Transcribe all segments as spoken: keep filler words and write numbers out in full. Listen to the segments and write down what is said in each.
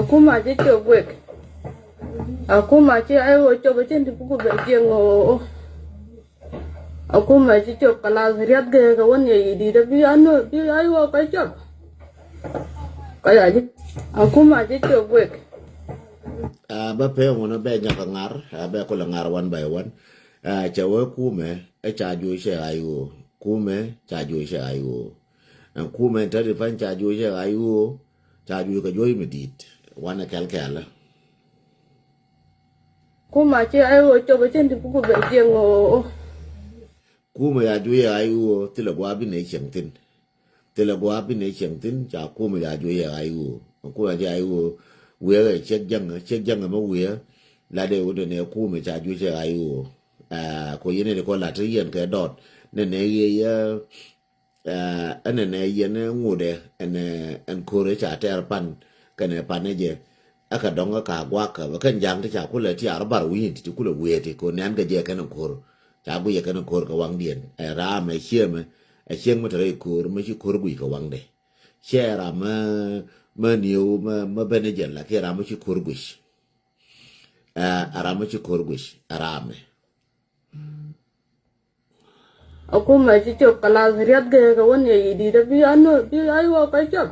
Akuma ci cop wek. Akuma ci I O cop, cin ti buku bɛ jiɛŋ o. Akuma ci cop kalas, riat gɛ kɛ wän yɛ yi dit, bi I O, bi I O kɛ cop. Kɛ ya ji̱. Akuma ci cop wek. A bä pee ŋun bɛ nyɔk a ŋar, a bɛ kulɛ ŋar one by one. A cɛ wee kumɛ ɛ ca juɔc cɛ I O. Kumɛ ca juɔc cɛ I O. Ɛn kumɛ te di pan ca juɔc cɛ I O. Ca juɔc kɛ juɔc mi dit. Wanɛ kɛl kɛl. Kuma ci I O cop, cin ti buku bɛ jiɛŋ o. Kumɛ ya juɔc cɛ I O, thilɛ gua̱a̱ bi nɛ cieŋ thin. Thilɛ gua̱a̱ bi nɛ cieŋ thin, ca kumɛ ya juɔc cɛ I O. Kumɛ ci I O, wiee cek jäŋ, cek jäŋ mɛ wiee. La dee wut nɛ kumɛ ca juɔc cɛ I O. Aa, ko yɛn ni ko la ti yɛn kɛ dɔɔt. Nɛ nɛ yɛ yɛ, aa, ɛnɛ nɛ yɛn ŋudɛ, ɛnɛ, ɛn ko̱rɛ ca tɛɛr pan, kɛnɛ pan ni jɛ. Ɛ kɛ dɔŋ ɛ ka guakä, bɛ kɛn ja̱a̱ŋ ti ca kulɛ ti ar bar wi̱i̱n ti kulɛ wiee ti, ko nɛn kɛ jɛ kɛn ko̱r. Ca guic ɛ kɛn ko̱r kɛ waŋdiɛn. Ɛ raam ɛ cieŋ mɛ, ɛ cieŋ mɛ te rɛy ko̱r, mɛ ci ko̱r guic kɛ waŋdɛ. Cɛ ram mɛ, mɛ nieu, mɛ, mɛ ben jɛ la, kiɛ ram mɛ ci ko̱r guic. Ɛ, ɛ ram mɛ ci ko̱r guic, ɛ ram mɛ. Akuma ci cop kalas, riat gɛ kɛ wän yɛ yi dit, bi I O, bi I O kɛ cop.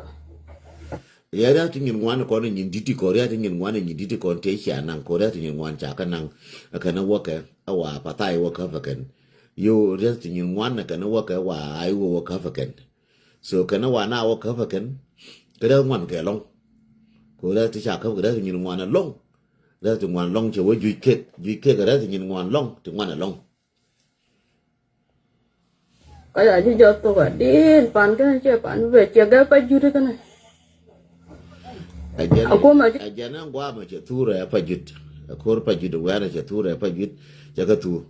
Yɛ riat ti nyin ŋuan kɔn nyin dit ti kɔn, riat ti nyin ŋuan nyin dit ti kɔn te cia naŋ, kɔn riat ti nyin ŋuan ca kɛ naŋ, kɛn wäkɛ, ɛ wa pathai wäkɛ fɛ kɛn. Yo, riat ti nyin ŋuan kɛn wäkɛ wa I O wäkɛ fɛ kɛn. So kɛn wa na wä käp kɛn. Kɛ rɛth ŋuan kɛ lɔŋ. Kɛ rɛth ti ca käp kɛ rɛth nyin ŋuan lɔŋ. Rɛth ti ŋuan lɔŋ cɛ wä juic kek. Juic kek rɛth nyin ŋuan lɔŋ. Ti ŋuan lɔŋ. Ka ya ji̱ jɔth thok a di̱i̱l pan kɛn cɛ pan bɛ cɛ gɛ pa jut kɛn. Akuma ci. Ɛ jɛn ɛn guamɛ cɛ thurɛ pa jut. Ɛ ko̱r pa jut, ɛ wɛnɛ cɛ thurɛ pa jut. Cɛ kɛ thur.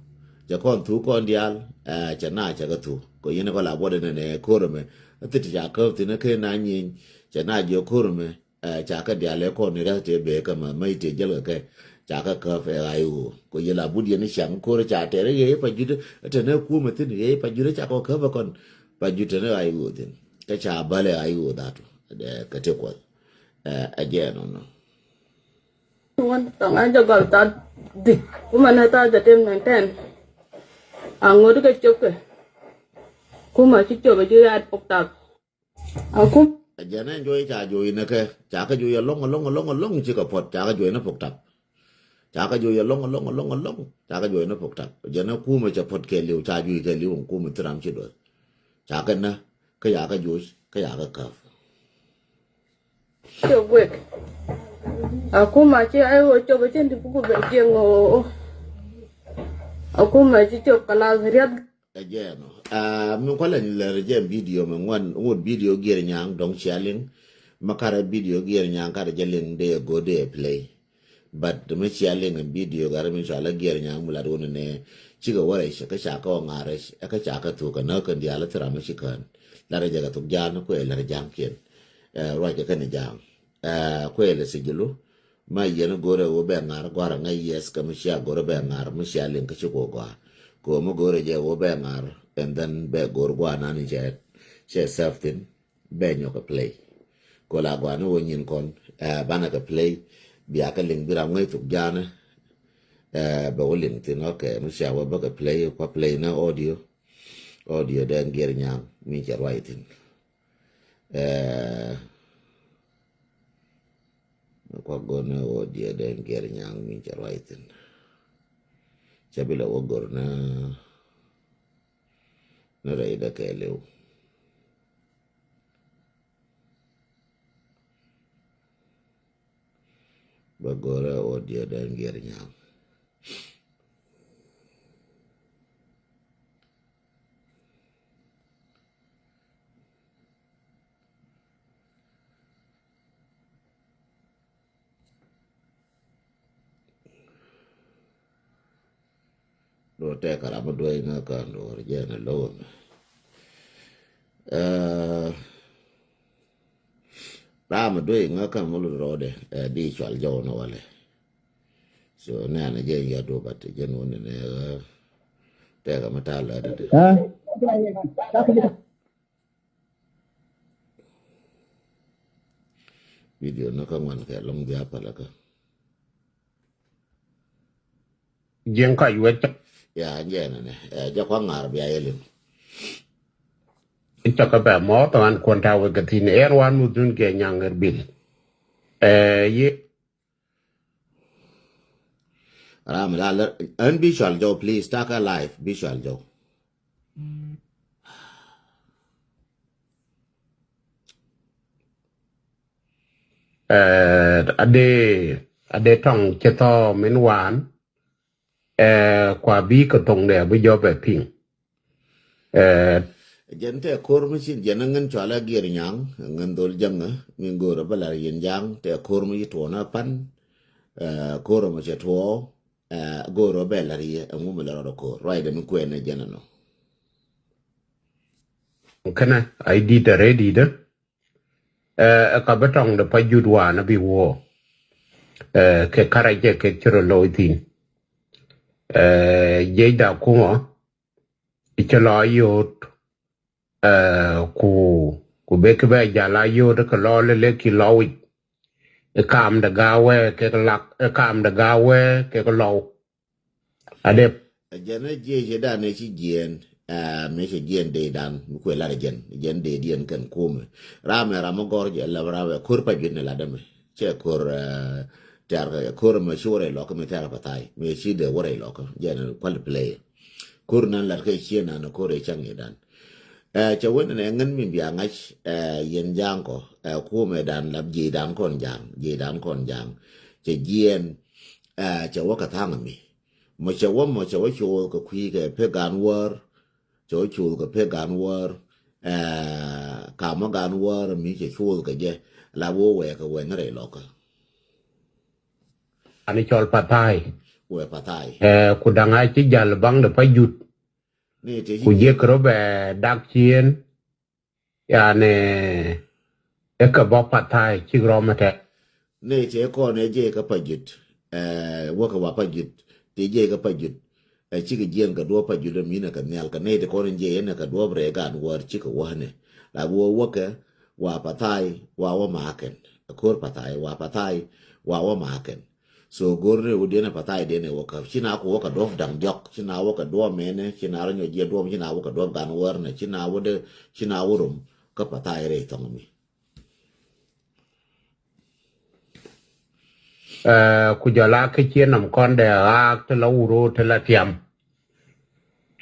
Cɛ kɔn thur kɔn diaal. Ɛ cɛ na cɛ kɛ thur. Kɔ yɛn kɔ la buɔt ɛnɛ nɛ ko̱r ɛmɛ. Ɛ thit ca käp thin ɛ kɛ na nyieeny. Cɛ na jiɛ ko̱r ɛmɛ. Ɛ ca kɛ diaal ɛ kɔn ni rɛth tëë bee kä ma mɛ itëë jäl kɛ kɛ. Ca kɛ käp ɛ ɣa̱c ɣöö. Kɔ yɛ la but yɛn i̱ caŋ ko̱r ɛ ca tɛr ɛ ɣee pa jut. Ɛ tɛn ɛ kumɛ thin ɣee pa jut ɛ ca kɔ käp ɛ kɔn. Pa jut tɛn ɛ ɣa̱c ɣöö thin. Kä ca bäl ɛ ɣa̱c ɣöö dhatu. Ɛ kɛ tëë kuɔth. Ɛ, ɛ jɛ nɔnɔ. Wan tɔŋ a jɛ gɔl tha di. Kuma nɛ tha jɛ tem nɛn tɛn. A ŋot kɛ cop kɛ. Kuma ci cop a ci rat pok tap. A kum. Ɛ jɛ nɛ jɔy ca jɔy nɛ kɛ. Ca kɛ jɔy a lɔŋ, a lɔŋ, a lɔŋ, a lɔŋ ci kɛ pɔt. Ca kɛ jɔy nɛ pok tap. Ca kɛ jɔy a lɔŋ, a lɔŋ, a lɔŋ, a lɔŋ. Ca kɛ jɔy nɛ pok tap. Ɛ jɛ nɛ kumɛ cɛ pɔt kɛ liw, ca jɔy kɛ liw, kumɛ thiram ci duɔth. Ca kɛ nɛ, kä ya kɛ jɔy, kä ya kɛ käp. Cop wek. Akuma ci I O cop, cin ti buku bɛ jiɛŋ o. Akuma ci cop kalas riat. Ɛ jɛ nɔ. Aa, mi kualɛ ni lɛr jɛ video mi ŋuan, ŋut video gier nyaŋ dɔŋ cia liŋ. Ma karɛ video gier nyaŋ karɛ jɛ liŋ dee go dee play. But mi cia liŋ in video garɛ mi cua la gier nyaŋ mi lat wun nɛ. Cikɛ wä rɛc kä ca kɛ wä ŋa̱r rɛc kä ca kɛ thuk kɛ näk kɛn diaal thil ram mi ci kään. Lat rɛc kɛ thuk ja̱a̱n kuɛ lat ja̱a̱n kiɛn. Ɛ, ruac kɛ kɛn ja̱a̱n. Ɛ, kuɛ lɛ si julu. Ma yɛn go̱rɛ wä bɛ ŋa̱r gua̱r ŋa yes kɛ mi cia go̱rɛ bɛ ŋa̱r mi cia liŋ kä ci kuɔ gɔaa. Kɛ wä mi go̱rɛ jɛ wä bɛ ŋa̱r and then bɛ go̱r gua̱r nan cɛ, cɛ self thin. Bɛ nyɔk kɛ play. Ko la guani wä nyin kɔn, ɛ, banɛ kɛ play. Bia kɛ liŋ bi ram ŋäc thuk ja̱a̱nɛ. Ɛ, bɛ wä liŋ thin, okay, mi cia wä bä kɛ play, kua play nɛ audio. Audio dee gier nyaŋ, mi cɛ ruac thin. Ɛ, kua gɔn nɛ audio dee gier nyaŋ, mi cɛ ruac thin. Cɛ bi lɛ wä gɔr nɛ, nɛ rɛy dɛ kɛ liw. Bɛ go̱rɛ audio dee gier nyaŋ. Duɔ tɛk ram mi duec ŋä kän duɔr jɛn a low ɛmɛ. Ɛ, ram mi duec ŋä kän mi lut rɔɔdɛ, ɛ, di cual jɔw ni walɛ. So nɛn a jɛn yɔt duɔ bat jɛn wun ni nɛ, ɛ, tɛk mi ta̱a̱ lät dɛ. Ɛ? Video ni kä ŋuan kɛ lɔŋ bia pälä kä. Jiɛn kɔc wet. Ya, jɛn ni. Eh, jɛ kua ŋa̱r bia yɛ liŋ. Cä kä bɛ mɔɔth ɣän kuɔn ta̱a̱ wek kɛ thi̱n. Ɛn wan muth dun kɛ nyaŋ ɣer bil. Eh, ye. Ram la lär, ɛn bi cual jɔw, please, takä live, bi cual jɔw. Eh, ade, ade tɔŋ cɛ thɔ min wan, eh, kua bi kɛ thoŋdɛ bi jɔ bɛ piŋ. Eh, jɛn tɛ ko̱r mi cin jɛn ŋän cualɛ giɛr nyaŋ, ŋän dhol jäŋä, min go̱o̱rä bä lar yɛn jaŋ, tɛ ko̱r mi ci tuɔɔnä pan, eh, ko̱r mi cɛ tuɔɔ, eh, go̱o̱rä bä lar yɛ, ɛŋu mi lar rɔ ko̱r, ruacdɛ mi kuɛn ɛ jɛn ɛnɔ. Kɛnɛ, a i̱ di̱t a rɛy di̱t ɛ. Eh, ɛ ka bi tɔŋ de pa jut waan a bi wuɔ. Eh, kɛ karɛ jɛ kɛ ci rɔ lo̱c thi̱n. Eh, jiɛc da kumɔ, i̱ cɛ lɔ a yot, eh, ku, ku bek kɛ bɛ jal a yot kɛ lɔ lɛ lek ki lɔ wic. I̱ kaam de gaawɛ kɛ lak, i̱ kaam de gaawɛ kɛ lɔw. Adep. Jɛn a jiɛc dan ɛ ci jiɛn, eh, mi cɛ jiɛn dee dan, mi kuɛ lar jɛn, jɛn dee diɛn kɛn kumɛ. Ramɛ ram a gɔr jɛ lɛ ramɛ ko̱r pa jut ni lat dɛ mɛ. Cɛ ko̱r, eh, tɛr kɛ ko̱r mɛ ci wä rɛy lɔk mi tɛr pa thai, mi ci dee wä rɛy lɔk, jɛn kual play. Ko̱r nan lat kɛ ciɛ nan ko̱r ɛ cäŋ i̱ dan. Eh, cɛ wen nɛ ŋän mi bia ŋa̱c, eh, yɛn ja̱a̱ŋ kɔ, eh, kumɛ dan lap jiɛc dan kɔn ja̱a̱ŋ, jiɛc dan kɔn ja̱a̱ŋ. Cɛ jiɛn, eh, cɛ wä kɛ tha̱a̱ŋ mi. Mɔ cɛ wä, mɔ cɛ wä coth kɛ kui̱ kɛ pek gan wäär. Cɛ wä coth kɛ pek gan wäär. Eh, kamä gan wäär mi cɛ coth kɛ jɛ. La wä wɛɛkɛ wɛn rɛy lɔkä. Ani cɔl pathai. Wɛ pathai. Eh, ku daŋ a ci jal baŋ de pa jut. Ni te ci ku jiɛk rɔ bɛ dak ciën. Yani, ɛ kɛ bä pathai cik rɔm tɛ. Nɛ cɛ kɔn ɛ jɛ kɛ pa jut. Eh, wä kɛ wa pa jut. Tɛ jɛ kɛ pa jut. Ɛ cik jiɛn kɛ duɔ pa jut mi nɛ kɛ nhial kɛ nɛ tɛ kɔn ɛ jɛ nɛ kɛ duɔ rɛ gan wär cik wä nɛ. La wä wä kɛ wa pathai wa wä makɛn. Ko̱r pathai wa pathai wa wä makɛn. So go̱r ni wä diɛn ɛ pathai diɛn ɛ wä kä. Ci na ku wä kɛ duɔp daŋ diɔk. Ci na wä kɛ duɔp mɛnɛ. Ci na rɔ nyɔ jiɛ duɔp. Ci na wä kɛ duɔp gan wär nɛ. Ci na wä de, ci na wä rom. Kä pathai rɛ thɔŋ mi. Eh, ku jɔla kä ciɛ nam kɔn dɛ ɣaak ti la wuro ti la tiam.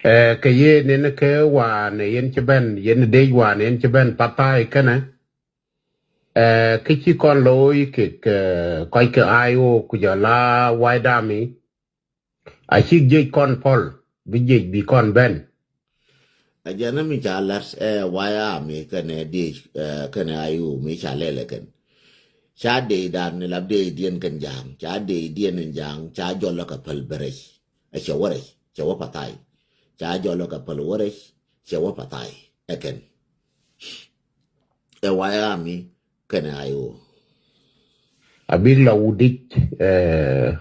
Eh, kɛ yee nin kɛ waan yɛn ci bɛn, yɛn dee waan yɛn ci bɛn pathai kɛnɛ. Eh, kä ci kɔn looi kɛ, kɛ kɔc kɛ I O ku jɔla White Army. A cik jiec kɔn pɔl, bi jiec bi kɔn bɛn. A jɛn mi ca lat, eh, White Army kɛnɛ diec, eh, kɛnɛ I O mi ca lɛlɛ kɛn. Ca dee dan ni lap dee diɛn kɛn ja̱a̱ŋ, ca dee diɛn in ja̱a̱ŋ, ca jɔl lɔ kɛ päl bärɛc. A cɛ wä rɛc, cɛ wä pathai. Ca jɔl lɔ kɛ päl wä rɛc, cɛ wä pathai. Ɛ kɛn. Ɛ White Army kɛnɛ I O. A bik lɔ wut dic, eh,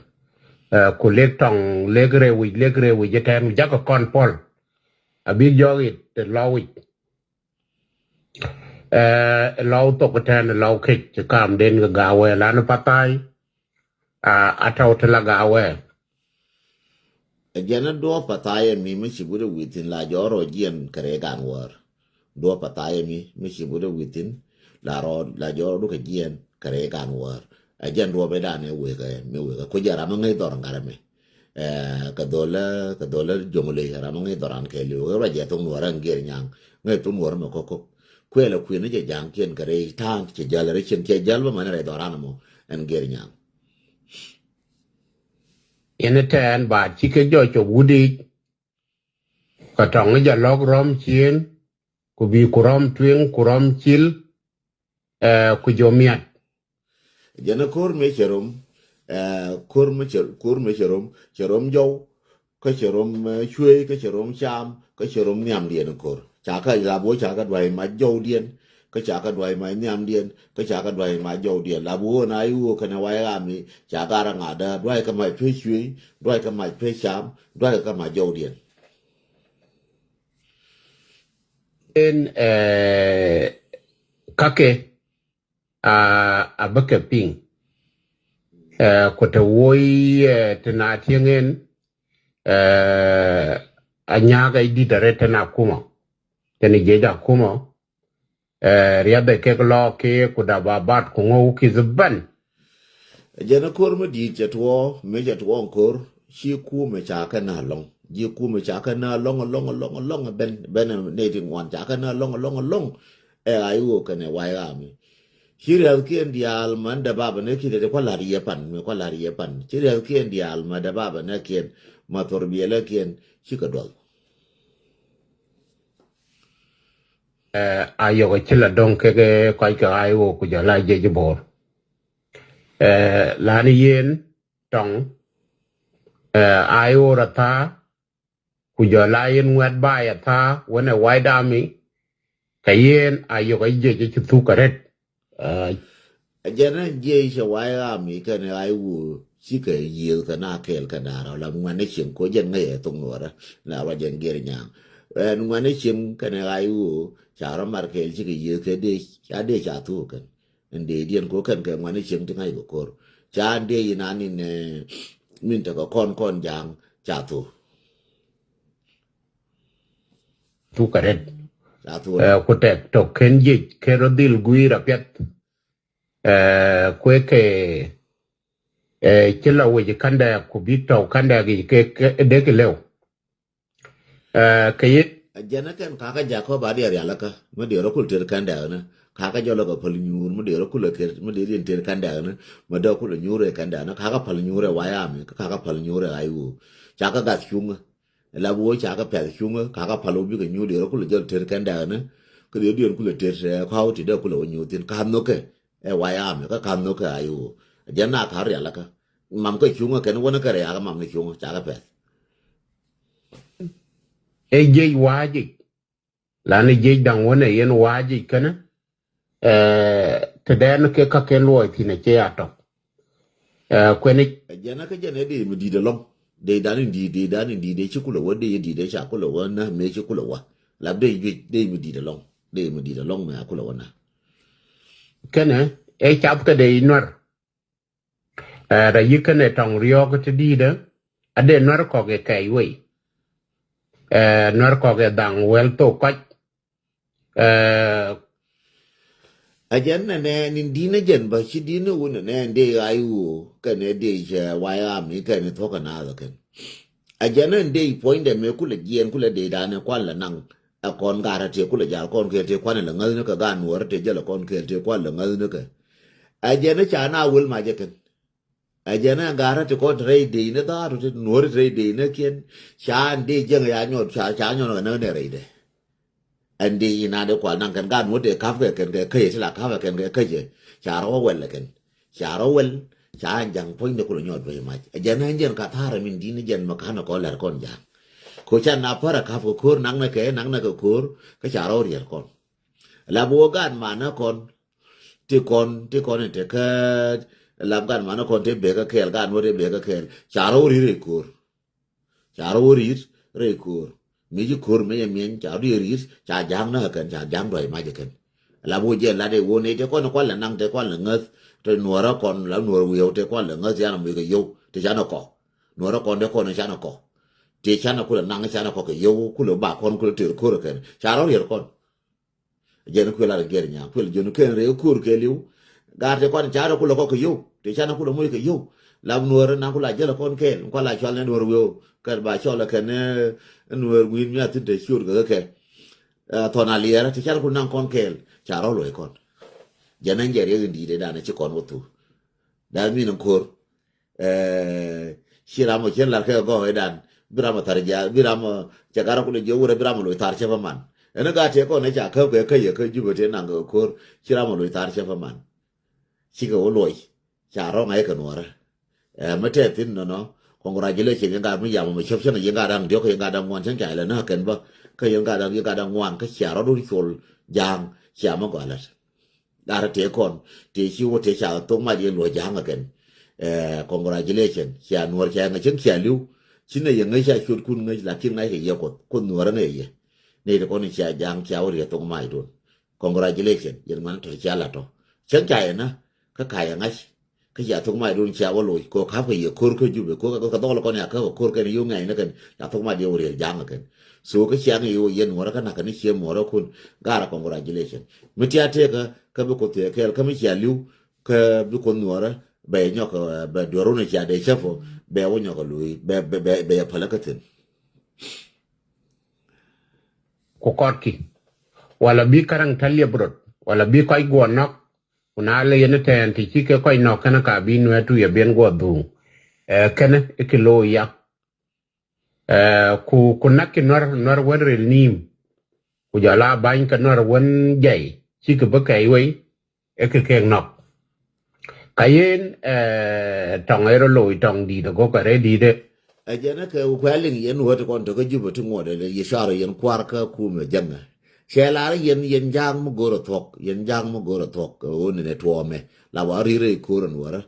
eh, ku lek tɔŋ, lek rɛwic, lek rɛwic ɛ tɛn, jakɛ kɔn pɔl. A bik jɔk it tɛ lɔ wic. Eh, lɔw thok tɛn, lɔw kec, kam den kɛ gaawɛ, lan pathai. A, a tɔw ti la gaawɛ. Ɛ jɛn a duɔp pathai ɛ mi mi ci wut ɛ within la jɔrɔ jiɛn kɛ rɛ gan wär. Duɔp pathai ɛ mi mi ci wut ɛ within la rɔ, la jɔrɔ dukɛ jiɛn kɛ rɛ gan wär. Ɛ jɛn duɔp ɛ dan ɛ wekɛ mi wekɛ. Ku jɛ ram mi ŋäc dhɔr ŋarɛ mi. Ɛ, kɛ dho̱lä, kɛ dho̱lä joŋ ley ram mi ŋäc dhɔr an kɛ liw. Kɛ rɔ jɛ thok nuɔrɛ ŋiɛr nyaŋ. Ŋäc thok nuɔrɛ mi kɔk kɔk. Kuɛlɛ kui̱n ni jɛ ja̱a̱ŋ kiɛn kɛ rɛ ta̱a̱ŋ cɛ jäl rɛ cin cɛ jäl bä mani rɛ dhɔr an mɔ ɛn ŋiɛr nyaŋ. Yɛn tɛɛn ba cikɛ jɔc cop wut ic. Kä tɔŋ jɛ lɔk rɔm cien, ku bi ku rɔm tueŋ, ku rɔm cil, eh, ku jɔ miat. Jɛn a ko̱r mëë cɛ rom, eh, ko̱r mëë cɛ, ko̱r mëë cɛ rom, cɛ rom jɔw, kä cɛ rom, eh, cuey, kä cɛ rom cam, kä cɛ rom nhiamdiɛn ko̱r. Ca kä lap wä ca kä duay mac jɔwdiɛn, kä ca kä duay mac nhiamdiɛn, kä ca kä duay mac jɔwdiɛn. Lap wä na i̱ wä kɛnɛ White Army, ca kä rɛ ŋa̱dä, duay kä mac pec cuey, duay kä mac pec cam, duay kä mac jɔwdiɛn. En, eh, kakɛ, a, a bä kɛ piŋ. Ɛ, ku te woi, ɛ, te na tieŋ ɛn, ɛ, a nyaak ɛ dit a ret te na kumɔ. Te ni jiec a kumɔ, ɛ, riath ɛ kek lɔ kɛ ku da ba bat ku ŋɔw ki dhi ban. Jɛn a ko̱r mi di̱i̱t cɛ tuɔɔ, mi cɛ tuɔɔ ko̱r, ci kumɛ ca kɛ na lɔŋ. Ji̱ kumɛ ca kɛ na lɔŋ, lɔŋ, lɔŋ, lɔŋ, ben, ben, ne ti ŋuan ca kɛ na lɔŋ, lɔŋ, lɔŋ. Ɛ, a iwok kɛnɛ way ram mi. Ci riathkiɛn diaal ma dee babä nɛ kiɛn, dee kua̱ la̱r yɛ pan, mi kua̱ la̱r yɛ pan. Ci riathkiɛn diaal ma dee babä nɛ kiɛn, ma thor biɛlä kiɛn, ci kɛ duɔth. Ɛ, a yɔk a ci la dɔŋ kɛ kɛ kɔc kɛ a iwok ku jɔl a jiec bo̱o̱r. Ɛ, lan yen tɔŋ, ɛ, a iwok a tha̱a̱, ku jɔl a yen ŋuɛt ba ya tha̱a̱, wänɛ way dami, kɛ yen a yɔk a jiec ci thuk kɛ ret. Ɛ, jɛn ɛn jiec cɛ way ram mi kɛn a iwok, ci kɛ yiëëth kɛ na kɛɛl kɛ na rɔ, la ŋuɛn ni cieŋ ko jɛn ŋäc ɛ thok nuɔrä, na rɔ jɛn gier nyaŋ. Ɛn ŋuɛn ni cieŋ kɛn a iwok, ca rɔ mar kɛɛl ci kɛ yiëëth kɛ dee, ca dee ca thuk kɛn. Ɛn dee diɛn ko kɛn kɛ ŋuɛn ni cieŋ ti ŋa̱c kɛ ko̱r. Ca ɛn dee inan in, ɛ, min tekɛ kɔn kɔn ja̱a̱ŋ ca thuk. Thuk kɛ ret. Ca thuk. Ɛ, ku tɛk tɔk kɛn jiec kɛn rɔ dhil gui̱i̱r a piɛth. Ɛ, kuɛ kɛ, ɛ, ci la wec kandɛ ku bi tɔk kandɛ kɛ, kɛ, kɛ dee kɛ lɛw. Ɛ, kɛ yet. Jɛn ɛ kɛn kakä Jakɔb a diɛ rialikä, mi diɛ rɔ kul ter kɛn dɛkni, kakä jɔlɔ kɛ päl nyuur, mi diɛ rɔ kul ter, mi diɛ riɛn ter kɛn dɛkni, mi dee kul nyuur ɛ kɛn dɛkni, kakä päl nyuur ɛ way ram mi, kakä päl nyuur ɛ ay woo. Cakä gath cuŋä, la bi woo cakä pɛth cuŋä, kakä päl woo bikɛ nyuur diɛ rɔ kul jɔl ter kɛn dɛkni, kä diɛ diɛn kul ter, ɛ, kɔw ti dee kul wä nyuur thin, ka nhokɛ, ɛ way ram mi, kä ka nhokɛ ay woo. Jɛn na ka rialikä. Mam kä cuŋä kɛn wänä kä rɛy akä mam ni cuŋä, cakä pɛth. Ɛ jiec wa̱a̱ jic. Lan ɛ jiec da̱ŋ wänɛ yɛn wa̱a̱ jic känä. Ɛ, te dɛn kɛ kä kɛn luɔc thi̱n ɛ cɛ a tɔk. Ɛ, kuɛn i̱. Ɛ jɛn ɛ kä jɛn ɛ dee mi di̱i̱t ɛlɔ̱ŋ. Dee dan in di̱i̱t, dee dan in di̱i̱t, dee ci kulɛ wä, dee in di̱i̱t, dee ca kulɛ wä, nä mëë ci kulɛ wä. Lap dee juec, dee mi di̱i̱t ɛlɔ̱ŋ. Dee mi di̱i̱t ɛlɔ̱ŋ mëë a kulɛ wä nä. Kɛnɛ, ɛ cath kä dee inuär. Ɛ, rɛy yi̱ kɛnɛ tɔŋ riɔ̱ɔ̱k ti di̱i̱dä, a dee nuär kɔk ɛ kɛɛc wei. Ɛ, nuär kɔk ɛ dhaŋ wɛl thok kɔc. Ɛ, a jɛn nɛ nɛ, ni di̱n ɛ jɛn bä, ci di̱n ɛ wun nɛ nɛ, dee ɣa̱c wuu, kɛnɛ dee cɛ way ram mi kɛnɛ thuɔ̱k kɛ naath ɛ kɛn. A jɛn nɛ dee puɔ̱nydɛ mëë kulɛ jiɛɛn, kulɛ dee danɛ kuan lɛ naŋ. Ɛ kɔn gaat rɔ tëë kulɛ jal kɔn kɛɛl tëë kuan lɛ ŋäthnikɛ, gaat nuɔɔrä tëë jälɛ kɔn kɛɛl tëë kuan lɛ ŋäthnikɛ. Ɛ jɛn ɛ ca na wel mac ɛ kɛn. Ɛ jɛn ɛ gaat rɔ ti kɔn te rɛy dee inɛ dhaar rɔ ti nuɔɔri te rɛy dee inɛ kiɛn. Ca ɛn dee jiɛŋ ya nyɔt, ca, ca nyɔt kɛ näk nɛ rɛy dee. Ɛn dee inan dee kual naŋ kɛn gaat nuɔɔri dee ka̱p kɛ kɛn kɛ käcɛ ti la ka̱p kɛ kɛn kɛ käcɛ. Ca rɔ wä wɛl ɛ kɛn. Ca rɔ wɛl, ca ɛn ja̱ŋ puɔ̱nydɛ kulɛ nyɔt duec mac. Ɛ jɛn ɛ ɛn jɛn ka tha̱a̱r ɛ min di̱n ɛ jɛn mɛ ka̱n ɛ kɔn lɛr kɔn ja̱ŋ. Ko ca na pär ɛ ka̱p kɛ ko̱r naŋ nɛ kɛ, naŋ nɛ kɛ ko̱r, kä ca rɔ riɛl kɔn. La bi wä gaat manä kɔn, ti kɔn, ti kɔn in te kä lap gaat manä kɔn te bekä kɛɛl, gaat nuɔt te bekä kɛɛl. Ca rɔ wä ri̱t rɛy ko̱r. Ca rɔ wä ri̱t rɛy ko̱r. Mi ci ko̱r mi yɛ miɛn, ca rɔ ri̱t, ca ja̱a̱ŋ näk kɛn, ca ja̱a̱ŋ duac mac kɛn. La bi wä jiɛn lat i̱ wä nɛy te kɔn kual lɛ naŋ, te kual lɛ ŋäth, te nuɔrä kɔn, la nuɔr wi̱ew, te kual lɛ ŋäth, yan mɛ kɛ yio̱w, te canɛ kɔ. Nuɔrä kɔn te kɔn canɛ kɔ. Te canɛ kulɛ naŋ, canɛ kɔ kɛ yio̱w, kulɛ ba kɔn, kulɛ ter ko̱r kɛn. Ca rɔ riɛl kɔn. Jɛn kuël ar gɛr nyaŋ, kuël jɔn kɛn rɛy ko̱r kɛɛliw. Gaat te kɔn ca rɔ kulɛ kɔ kɛ yio̱w, te canɛ kulɛ moc kɛ yio̱w. Lap nuɔr na kulɛ a jäl kɔn kɛɛl, kual a cual nɛ nuɔr wi̱ew. Kɛn ba cɔl kɛn, ɛ, nuɔr wi̱i̱n mi a thi̱n te ciöt kɛ kɛ. Ɛ, thɔn a liɛɛrä, te canɛ kulɛ naŋ kɔn kɛɛl, ca rɔ luɔc kɔn. Jɛn ɛn jɛ riɛk in di̱i̱t ɛ danɛ ci kɔn wä thuk. That mean in ko̱r. Ɛ, ci ram ɔ cien lar kɛ gɔɔk idan. Bi ram ɔ thar ja̱a̱k, bi ram ɔ cɛ gar kulɛ jiɛ wurɛ, bi ram ɔ loc thar cɛ pä man. Ɛn gat tëë kɔn ɛ ca käp kɛ kä yɛ kä Jubɛ tëë naŋ kɛ ko̱r. Ci ram ɔ loc thar cɛ pä man. Cikɛ wä luɔc. Ca rɔ̱ŋ a yɛ kɛ nuɔrä. Ɛ, mi tɛth thin nɔnɔ. Congratulation yɛn gat mi yam ɔ mi cäp cäŋ yɛn gat da̱ŋ diɔ̱k, yɛn gat da̱ŋ ŋuan cäŋ ca ilɛ näk kɛn bä. Kä yɛn gat da̱ŋ, yɛn gat da̱ŋ ŋuan kä cia rɔ̱dun col ja̱a̱ŋ cia mi gɔalät. Gat tëë kɔn, tëë ci wä tëë ca thok mac yɛ luɔ̱c ja̱a̱ŋ ɛ kɛn. Ɛ, congratulation. Cia nuɔr cia ŋäc cäŋ cia li̱w. Ci nɛ yɛ ŋäc ca cuɔtkun ŋäc, lakin ŋa̱ckɛ yɛ Kuoth. Kuoth nuɔrä ŋäc yɛ. Nɛy ti kɔn cia ja̱a̱ŋ cia wä riɛ thok mac duɔ̱n. Congratulation. Yɛn ŋuan tɔ̱ cia la̱t tɔ̱. Cäŋ ca yɛ nä kä ka yɛ ŋa̱c. Kä cia thok mac dun cia wä loc kɛ ɣöö ka̱pkɛ yɛ ko̱r kä Jubɛ, ko̱r kɛ dhɔl kɔn ya käp kɛ ko̱r kɛn yio̱w ŋɛ̈ny ni kɛn, ca thok mac yɛ wä riɛl ja̱a̱ŋ kɛ kɛn. So kä cia ŋi̱i̱c wä yɛn Nuɔ̱ɔ̱rä kä na̱k kɛ ni cie muɔ̱ɔ̱rä kun. Garɛ congratulation. Mi tia tëëkä kä bi Kuoth thiee kɛɛl, kä mi cia li̱w kä bi Kuoth Nuɔ̱ɔ̱rä bɛ yɛ nyɔk, bɛ duɔ̱r wun cia dee cäp ɔ, bɛ wä nyɔk ɛ lo̱c, bɛ, bɛ, bɛ, bɛ yɛ päl kä thi̱n. Ku kɔtki, wala bi käraŋ ta̱ liɛp rot, wala bi kɔc guɔ nɔk. Ku na lɛ yɛn tɛɛn ti ci kɛ kɔc nɔk kɛn ka bi Nuɛr tu yɛ bien guɔ dhuŋ. Ɛ, kɛn i̱ ki lo̱o̱ ya. Ɛ, ku, ku nak ki Nuɛr, Nuɛr wän ril niim. Ku jɔl a ba̱ny kɛ Nuɛr wän jɛy, ci kɛ bä kɛy wei, i̱ kɛ kek nɔk. Ka yen, ɛ, tɔŋ ɛ rɔ lo̱o̱c tɔŋ di̱i̱t ɛ gɔk ɛ rɛy di̱i̱t ɛ. Ɛ jɛn ɛ kɛ kuɛ liŋ yɛn wä ti kɔn te kä Jubɛ ti ŋuɔt ɛ yɛ car yɛn kua̱r kä kumɛ jäŋɛ. Cɛ lar yɛn, yɛn ja̱a̱ŋ mi go̱o̱r ɛ thuɔ̱k, yɛn ja̱a̱ŋ mi go̱o̱r ɛ thuɔ̱k, ɛ ɣöö ni nɛ tuɔɔmɛ. La wa ri̱i̱r rɛy ko̱o̱r ɛn wärä.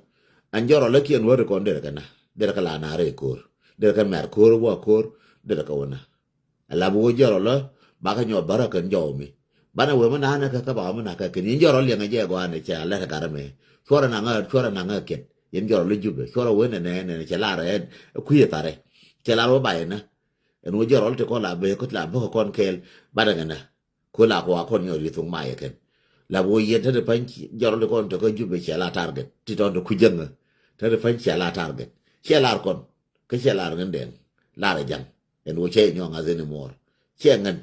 Ɛn jɔrɔ lä kiɛn wä ti kɔn derɛ kɛ na, derɛ kɛ la na rɛy ko̱o̱r. Derɛ kɛ mɛr ko̱o̱r wä ko̱o̱r, derɛ kɛ wä na. Ala bi wä jɔrɔ lä, bakɛ nyɔk bärä kɛn jɔw mi. Banɛ wee mi na̱a̱nɛ kä kä ba mi na̱a̱nɛ kä kɛn. Yɛn jɔrɔ liɛŋɛ jɛ gɔaa ni cɛ lɛt ɛ garɛ mɛ. Cuɔrɛ naŋä, cuɔrɛ naŋä kiɛt. Yɛn jɔrɔ lä Jubɛ. Cuɔrɛ wee nɛ nɛ nɛ cɛ lar ɛ kui̱ ɛ tharɛ. Cɛ lar wä ba yɛ nä. Ɛn wä jɔrɔ lä ti kɔn la bee kä la bä kɛ kɔn kɛɛl. Banɛ kɛ nä. Ku la kua kɔn nyɔk ri thuŋ ma yɛ kɛn. La bi wä yɛn te ti pa̱ny jɔrɔ lä ti kɔn te kä Jubɛ cɛ la target. Ti tɔn te ku jäŋä. Te ti pa̱ny cɛ la target. Cɛ lar kɔn. Kä cɛ lar ŋän dɛŋ. Lar ɛ ja̱ŋ. Ɛn wä cɛ nyɔk ŋa̱th ɛn muɔr. Cɛ ŋän.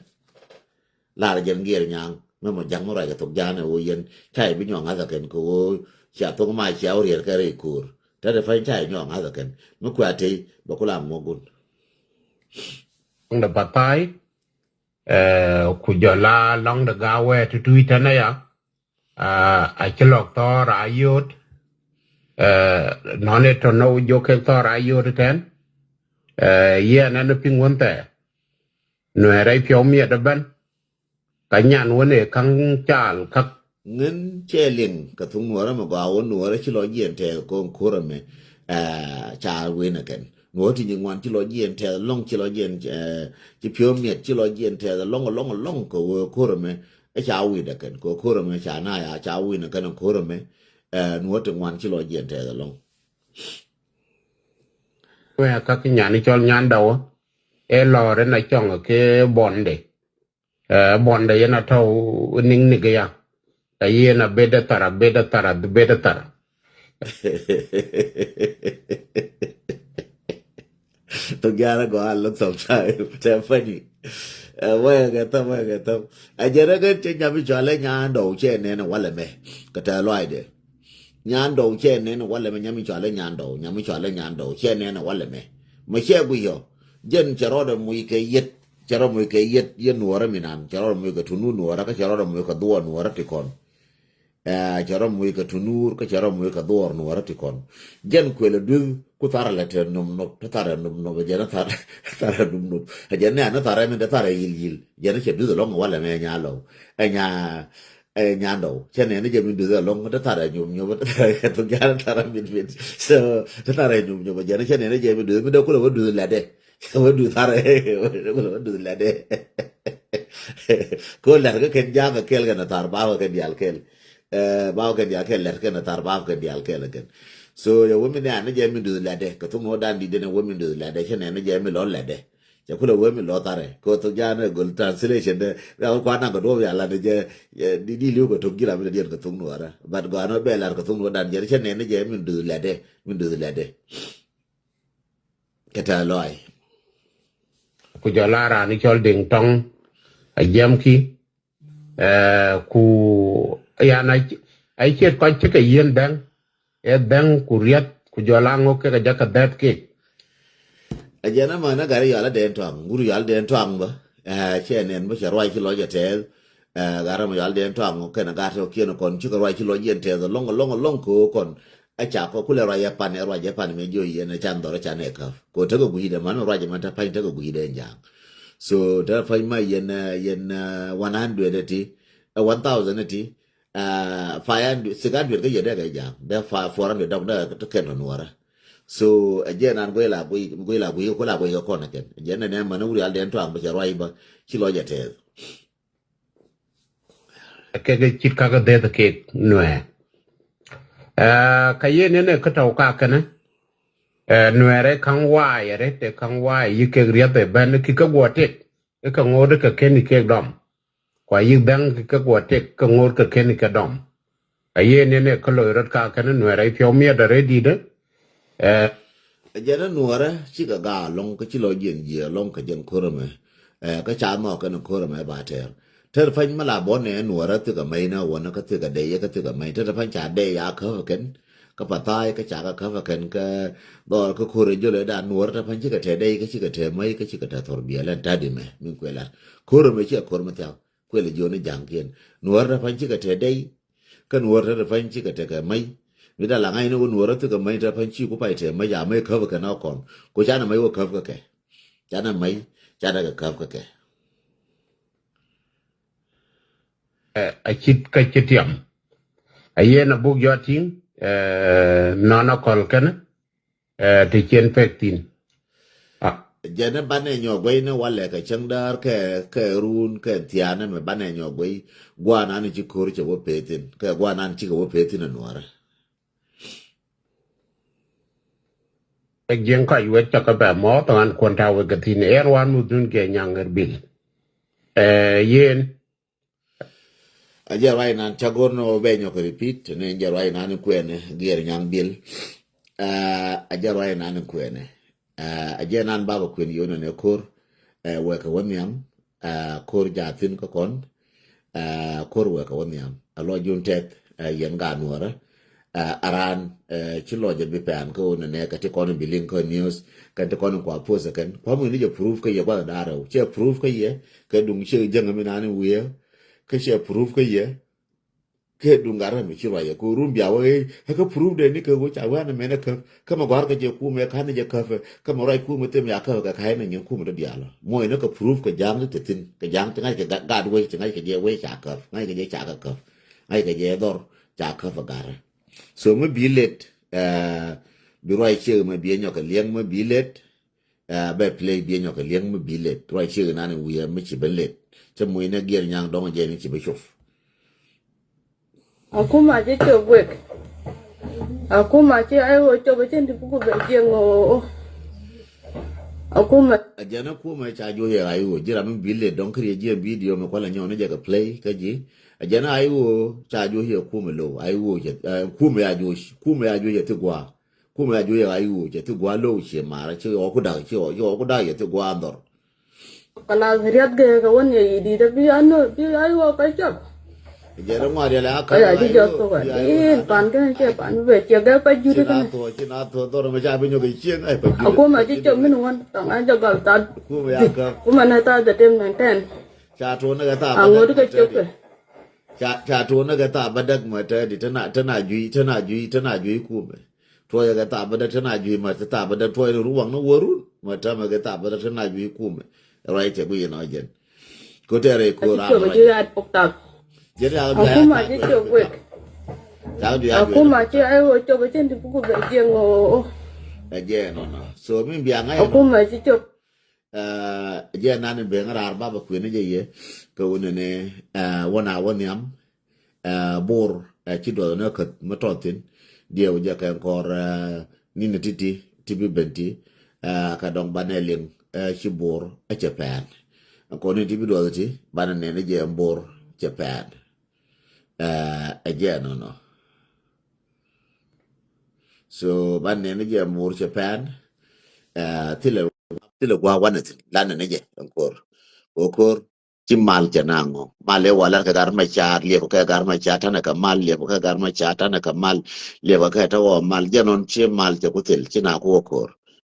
Lar jɛn giɛr nyaŋ. Mɛ mɔ ja̱ŋ mɔ ruac kɛ thok ja̱a̱n ɛ wä yɛn. Ca yɛ bi nyɔk ŋa̱th ɛ kɛn kɛ wä. Ca thok ma ca wä riɛr kɛ rɛy ko̱o̱r. Te te pa̱ny ca yɛ nyɔk ŋa̱th ɛ kɛn. Mi kua tey bɛ ku la ŋuɔk gun. Lɔŋdɛ pa̱tha̱a̱y, ɛ, ku jɔl a lɔŋdɛ ga̱a̱ wɛɛ ti tui̱ tɛn aya. Ɛ, a ci lɔk thɔɔr a yio̱o̱t. Ɛ, nɔn ɛ tɔ̱ nɔw jok kek thɔɔr a yio̱o̱t tɛn. Ɛ, yɛn ɛn piŋ wän thɛɛ. Nuɛɛr rɛy piɔw miɛt ɛ ben. Kä nyan wän ëë ka̱ŋ caal käk. Ŋän cɛ liŋ kɛ thuk nuɔrä mɛ gɔaa wä nuɔrä ci lɔ jiɛn tɛth ko̱o̱ŋ ko̱rä mɛ. Ɛ, ca win ɛ kɛn nuɔrä ti nyi ŋuan ci lɔ jiɛn tɛth lɔŋ ci lɔ jiɛn, ɛ, ci piöö miɛt ci lɔ jiɛn tɛth lɔŋ lɔŋ lɔŋ kɛ wä ko̱rä mɛ. Ɛ ca win ɛ kɛn kɛ wä ko̱rä mɛ ca na ya ca win ɛ kɛn ko̱rä mɛ. Ɛ, nuɔrä ti ŋuan ci lɔ jiɛn tɛth lɔŋ. Wee käk nyan cɔl nyan dawä ɛ lɔɔr ɛn a cɔŋ kɛ bɔnde. Ɛ, bɔndɛ yɛn a tɔw niŋ ni gɛ ya. Ɛ, yɛn a bet a thar, a bet a thar, a bet a thar. Thok ja̱a̱n a gɔaa look sometime. Tɛ funny. Ɛ, wee kɛ thäm, wee kɛ thäm. Ɛ, jɛn rɛ kɛ cɛ nyam i̱ cɔalɛ nyan dɔw cɛ nɛn ɛ walɛ mɛ. Kɛ tɛ lɔaacdɛ. Nyan dɔw cɛ nɛn ɛ walɛ mɛ, nyam i̱ cɔalɛ nyan dɔw, nyam i̱ cɔalɛ nyan dɔw cɛ nɛn ɛ walɛ mɛ. Mɛ cɛ gui yɔ. Jɛn cɛ rɔɔdɛ muc kɛ yet. Cɛ rɔ muc kɛ yet, yet nuɔɔrä minan, cɛ rɔ muc kɛ tunur nuɔɔrä, kä cɛ rɔ muc kɛ dhuɔɔr nuɔɔrä ti kɔn. Ɛ, cɛ rɔ muc kɛ tunur, kä cɛ rɔ muc kɛ dhuɔɔr nuɔɔrä ti kɔn. Jɛn kuël ɛ duth, ku tharɛ lɛ te nop nop, te tharɛ nop nop, jɛn ɛ tharɛ, tharɛ nop nop. Ɛ jɛn ɛ ni tharɛ min te tharɛ yil yil. Jɛn ɛ cɛ duth ɛlɔŋ ɛ walɛ mɛ nya lɔw. Ɛ nya, ɛ nya dɔw. Cɛ nɛn ɛ jɛ min duth ɛlɔŋ, te tharɛ nyop nyop, te tharɛ kɛ thok ja̱a̱n tharɛ min min. So, te tharɛ nyop nyop, jɛn ɛ cɛ nɛn ɛ jɛ min duth, min dee kulɛ wä duth lɛtdɛ. Wä duth tharɛ, wä duth lɛtdɛ. Ko lɛt kä kɛn ja̱a̱ŋ kɛ kɛl kɛn a thar ba wä kɛn diaal kɛl. Ɛ, ba wä kɛn diaal kɛl lɛt kɛn a thar ba wä kɛn diaal kɛl kɛn. So, yɛ wä mi nɛn ni jɛ mi duth lɛtdɛ. Kɛ thuk ni wä dan di den wä mi duth lɛtdɛ. Cɛ nɛn ni jɛ mi lɔ lɛtdɛ. Cɛ kulɛ wä mi lɔ tharɛ. Ko thuk ja̱a̱n ni gol translation dɛ. Bia wä kuan na kɛ duɔp ya lan ni jɛ, jɛ, di, di liw kɛ thuk ji̱ ram mi diɛn kɛ thuk nuɔrä. But gɔaa ni wä bɛ lar kɛ thuk ni wä dan jɛ. Cɛ nɛn ni jɛ mi duth lɛtdɛ. Mi duth lɛtdɛ. Kɛ tɛ lɔac. Ku jɔl a raan i̱ cɔl Diŋ Tɔŋ a jiɛmki. Ɛ, ku yan a, a ciet kɔc cikɛ yieen dhɛŋ. Ɛ dhɛŋ ku riɛth ku jɔl a ŋok kekɛ jäkä dhɛth kek. Ɛ jɛn ɛmɛ ni gat i̱ yɔal a dɛn tɔaŋ, gur yɔal dɛn tɔaŋ bä. Ɛ, cɛ nɛn bä cɛ ruac ci lɔc ɛ tɛth. Ɛ, gat ɛmɛ yɔal dɛn tɔaŋ kɛn ɛ gat tɔkiɛn kɔn cikɛ ruac ci lɔc yɛn tɛth lɔŋ lɔŋ lɔŋ kɛ ɣöö kɔn. Ɛ ca kɔ kulɛ ruac ɛ pan, ɛ ruac ɛ pan mɛ jiɔ yɛn ɛ can dhɔr ɛ can ɛ käp. Kɛ ɣöö tekɛ gui̱cdɛ man ruac ɛ man te pa̱ny tekɛ gui̱cdɛ ɛn ja̱a̱ŋ. So te pa̱ny ma yɛn, ɛ, yɛn, ɛ, one hundred ɛ ti, ɛ, one thousand ɛ ti, ɛ, five hundred, six hundred kä yɛ dee kɛ ja̱a̱ŋ. Dee five, four hundred dɔk dee te kɛn nuɔrä. So ɛ jɛn an guiy la guiy, guiy la guiy, ku la guiy kɛ kɔn ɛ kɛn. Ɛ jɛn ɛn ɛ man wuri al dee ɛn tɔaŋ bä cɛ ruac bä ci lɔc ɛ tɛth. Kɛ kɛ cit kakä dheth kek nuɛɛ. Ɛ, kä yɛn ɛn ɛ kä tɔw ka kɛnɛ. Ɛ, Nuɛɛrɛ ka̱ŋ waayɛ rɛt ɛ ka̱ŋ waayɛ yi kek riath ɛ bɛn ki kä guɔ tëk. Ɛ kä ŋo̱o̱t ɛ kä kɛn i kek dɔm. Kua yi bɛŋ ki kä guɔ tëk kä ŋo̱o̱t kä kɛn i kɛ dɔm. Ɛ yɛn ɛn ɛ kä loc rɔt ka kɛnɛ Nuɛɛrɛ i piɔw miɛt ɛ rɛt di̱t ɛ. Ɛ, Ɛ jɛn ɛ Nuɔrɛ cikɛ gaa lɔŋ kä ci lɔ jiɛn jiɛ lɔŋ kä jɛn ko̱r ɛmɛ. Ɛ, kä ca nhɔk kɛn ko̱r ɛmɛ ba tɛɛr. Tɛr pa̱ny mi la bɔn nɛ Nuɔrɛ thikɛ mɛy nɛ wä nɛ kä thikɛ dɛy kä thikɛ mɛy. Tɛr pa̱ny ca dɛy a käp kɛn. Kä pa tha̱a̱y kä ca kä käp kɛn kä dhɔr kä ko̱r ɛ jolɛ da Nuɔrɛ tɛr pa̱ny cikɛ tɛ dɛy kä cikɛ tɛ mɛy kä cikɛ tɛ thor biɛl ɛn ta̱di mɛ min kuɛ lat. Ko̱r ɛmɛ cikɛ ko̱r mi thiaw. Kuɛ lɛ jiɔni ja̱ŋkiɛn. Nuɔrɛ tɛr pa̱ny cikɛ tɛ dɛy. Kä Nuɔr te te pa̱ny cikɛ tekɛ mɛy. Mi da la ŋa̱cni wä Nuɔr a thikɛ mɛy te pa̱ny ci ku pay te mɛy a mɛy käp kɛ na kɔn. Ku canɛ mɛy wä käp kɛ kɛ. Canɛ mɛy, canɛ kɛ käp kɛ kɛ. Ɛ, a cit kä ci tiam. A yɛn a buk jɔ ti̱ŋ, ɛ, nɔn a kɔl kɛn. Ɛ, ti cien pek thin. A. Jɛn ɛ banɛ nyɔk guɛy ni walɛ kɛ cäŋ daar kɛ, kɛ run kɛ thiaanɛ mɛ banɛ nyɔk guɛy. Guanan ci ko̱r cɛ wä pee thin. Kɛ guanan cikɛ wä pee thin ɛ Nuɔrɛ. Ɛ jiɛn kɔc wet cakɛ bɛ mɔɔth ɣän kuɔn ta̱a̱ wek kɛ thin. Ɛn wan muth dun kɛ nyaŋ ɣer bil. Ɛ, yɛn. A jɛ ruac nan ca go̱r ni wä bɛ nyɔk repeat ni jɛ ruac nan kuɛn giɛr nyaŋ bil. A jɛ ruac nan kuɛn. A jɛ nan baba kuɛn yonɛ ni ko̱r. Wekɛ wä nhiam. Ko̱r ja thin kä kɔn. Ko̱r wekɛ wä nhiam a lɔ jun tɛth. Yɛn ga Nuɔrɛ. Aran ci lɔcɛ bi pɛn kä wun nɛ kɛ ti kɔn bi liŋ kä news kɛ ti kɔn kua post kɛn kua mun ni jɛ proof kä yɛ guath darɛ cɛ proof kä yɛ kɛ duŋ cɛ jɛŋ mi nani wiɛ kɛ cɛ proof kä yɛ kɛ duŋ garɛ mi ci ruayɛ ko run bia wä ɛ kä proof dɛ ni kɛ wä ca wä ni mɛn ɛ käp kä mɛ guar kɛ jɛ kumɛ kan ni jɛ käp kä mɛ ruac kumɛ them ya käp kɛ ka̱y ni nyin kumɛ dɔ dial mɔ inɛ kɛ proof kɛ jaŋ ti thin kɛ jaŋ ti ŋa̱c kɛ gat wec ti ŋa̱c kɛ jɛ wec ca käp ŋa̱c kɛ jɛ ca käp ŋa̱c kɛ jɛ dhɔr ca käp ɛ garɛ. So mi bi let, bi ruac ciek mi bi nyɔk kɛ liɛŋ mi bi let, bɛ play bi nyɔk kɛ liɛŋ mi bi let ruac ciek nan wiɛ mi ci bi let. Cɛ muc ni giɛr nyaŋ dɔŋ jɛ ni ci bi cop. Akuma ci cop wek. Akuma ci ai wo cop cin ti buku bɛ jiɛŋ o. Akuma. A jɛn akuma ca juɔ yɛ ai wo jiram mi bi let dɔŋ kiri jiɛ video mi kuala nyɔn ni jɛ kɛ play kä ji. A jɛn ai wo ca juɔ yɛ kuma lo ai wo jɛ kuma ya juɔ kuma ya juɔ yɛ ti gua. Kumɛ a juɔc a iwuucɛ ti gua̱a̱ lo̱w ciɛ maarä ci ɣɔɔku da̱k ci ɣɔɔku da̱k yɛ ti gua̱a̱ dhɔr. Kalath riath gee kɛ wän yɛ yi di̱t a bi a nööth bi a iwuɔk kɛ cɔp. Jɛ rɛ ŋua̱r yɛlɛ a kɛ a ci jɔth kɛ wän in pan kɛ cɛ pan bi bɛ ciɛ gɛ pa jut kɛ. Ci na thuɔ̱ ci na thuɔ̱ dhɔr mɛ ca bi nyɔk kɛ cieŋ a pa jut. A kumɛ ci cɔp min wän tɔŋ a jɛ gɔl thath. Kumɛ ya kɛ. Kumɛ nɛ thath jɛ tem nɛ tɛn. Ca tuɔ̱n nɛ kɛ thath. A ŋot kɛ cɔp kɛ. Ca ca tuɔnä kɛ thaap bädäk mɛ tɛ di tɛna tɛna juiy tɛna juiy tɛna juiy kumɛ. Tuɔyɛ kɛ thaap bädäk tɛna juiy mɛ tɛ thaap bädäk tuɔyɛ ni ruwaŋ ni wärun mɛ tɛ mɛ kɛ thaap bädäk tɛna juiy kumɛ. Ruac tɛ guiy nɔ jɛn. Ko tɛ rɛy ko ram rɔ jɛn. Jɛn ya bi a kuma ci cok wek. Ca bi a kuma ci ai wo cok cin ti buku bɛ jieŋ o. Ɛ jɛ nɔ nɔ so mi bi a ŋa̱c. Kuma ci cok. Jɛ nan in ben raar baba kui̱n jɛ yɛ kɛ wunɛ ni wä na wä nhiam. Bor ci duɔth ni käth mi tɔth thin diɛw jɛ kɛ kɔr ni ni titi ti bi ben ti kɛ dɔŋ banɛ liŋ ci bor cɛ pɛn. Kɔn ni ti bi duɔth ti banɛ nɛn jɛ bor cɛ pɛn. Ɛ jɛ nɔnɔ. So ban nɛn jɛ mur cɛ pɛn. Thilɛ thilɛ gua wanɛ thin lanɛ ni jɛ ɛn kor. Kor kor ci mal cɛ na ŋɔ mal ɛ walar kɛ gar ma car liɛp kɛ gar ma car tanɛ kɛ mal liɛp kɛ gar ma car tanɛ kɛ mal liɛp kɛ tɛ wɔ mal jɛ nɔn ci mal cɛ ku thil ci na ku wɔ kor.